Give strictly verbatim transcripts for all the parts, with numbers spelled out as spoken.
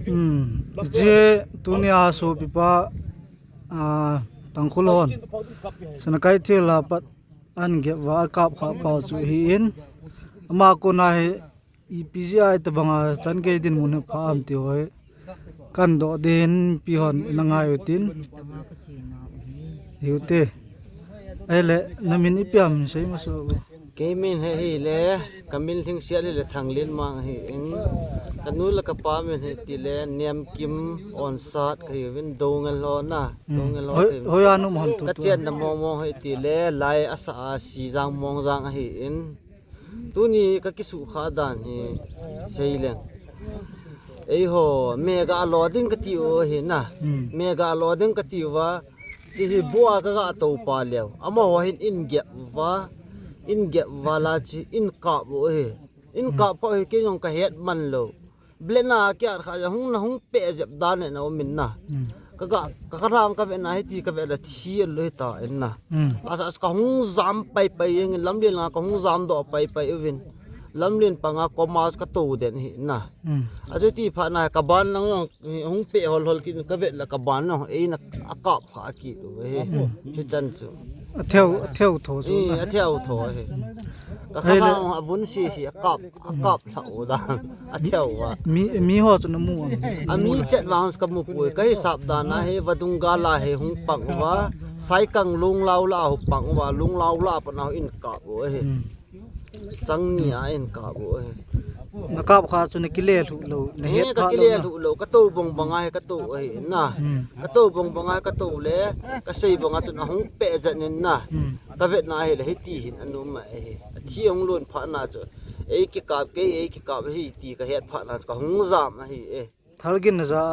Hmm. Hiche tunia sopipa, ah, Tangkhul hon Sanakeithel a pat ahin gep uva akap kha pau chu ahin. Ama kona hi ipi jeh a itobanga chan gei dinmun hi pha ham ti ho hi kahin doh ding in, mipi hon na ngai utin. Hiu te. Ahile, na min ipi ham sei masa o. Kei min hi ahile, ka min lhingset ahile Thanglenmang ahin. Ka nu le ka pa min hi tile, Nemkim Onsat kahiuvin, Doungel ho na. Hmm. Doungel ho. Hoi, hoi a na um ham tu? Ka chenna mong mong hi tile, Lai Asa a Sijang Mongjang ahin. Tuni ka kisukha dan hi seileng. Eiho, meh ga lo ding kati u ahi na. Hmm. Meh ga lo ding kati uva, hiche hi bu a ka ga tou pa leu. Amaho hin ahin gep uva, ahin gep uva la hiche ahin kap u ahi. Ahin kap pha hi kei jong ka het man lou. Blade na kiat kha ja hung na hung peh jep dan le na um in na. Hmm. Ka ga, ka, ka ram ka ve na hiti ka ve le thi lo hita in na. Hmm. Asa ka hung jam pai pai jeng in lamlen langa ka hung jam doh pai pai uvin. Lamlen panga komas ka tou den hi na. Hmm. Achuti phat na ka ban lang jong hung peh hol hol kit ka ve le ka ban jong eina akap kha kit u ahi. Hmm. Hichan chu. Atheu, atheu tho chu. Eh, na. Atheu tho ahi. Ka kha le. Kha ma avun si si akap, akap lha u dan. Atheu a. Mi, mi ho chu na mu a. A mi chet vang ka mu poi. Ka hisap dan a hi vadung gal a hi hung pang uva. Saikang Lunglau la hung pang uva. Lunglau la pat na ahin kap u ahi. Hmm. Chang ni a ahin kap u ahi. Na kap kha chu na kile lhuh lou, na het pha lou na. Eh, ka kile lhuh lou, ka tou bang bang a hi ka tou ahi na. Hmm. Ka tou bang bang a hi ka tou le, ka sei bang a chun ahung peh jet in na. Hmm. Ka vet na ahile hiti hin ana um ahi. Athi ahung lon phat na chu. Ei kikap kei, ei kikap ahi ti ka het phat na chu ka hung jam ahi e. Thalgin na ja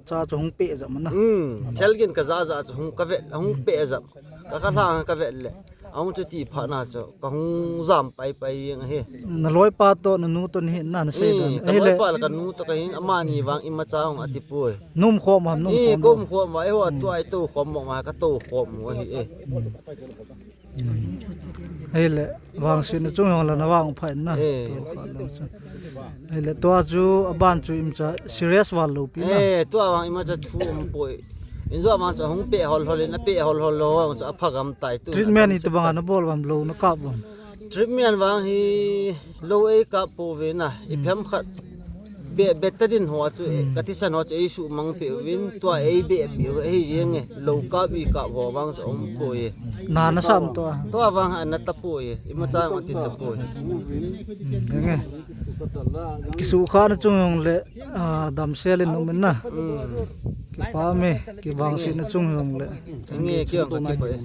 cha chu hung peh jam na. Hmm, thalgin ka ja ja chu hung ka vet, hung peh jam. Ka kha lang ka vet le. Ahung chuti phat na chu ka hung jam pai pai jeng ahi. Na loipa toh na nu toh nahi na, na sei dan. Hmm, ka loipa le ka nu toh kahin, amani vang imacha hung ati poi. Na um khom ham, na um khom ham? Ka um khom a, eiho tua i tou khom ma ka tou khom u ahi e. Hmm. Ahile, vangsetna chung jong le na vang pha in na. Eh. Tua kha lang chu. Ahile, tua chu, aban chu imacha serious val lou pi na. Eh, tua vang imacha thu um poi. Injo vang chu hung peh hol hol in, apeh hol hol lou vang chu apha gam tai tu. Treatment itobang a na bol uvam, lou na kap uvam? Treatment vang hi lou ei kap pouve na. I phem khat. Be, betadine ho chu, eh, ka thisan ho chu ei sumang peh uvin, tua ei beh peh u ahi jeng e, lou kap i kap ho vang chu um poi e. Na, na sam tua. Tua vang a na ta poi e, imacha ati ta poi. Hmm, jeng e. Kisukha na chung jong le, ah, damsel in um in na. Hmm. Kipa me, kivangsetna chung jong le. Jeng e, kiyang ka ti poi e.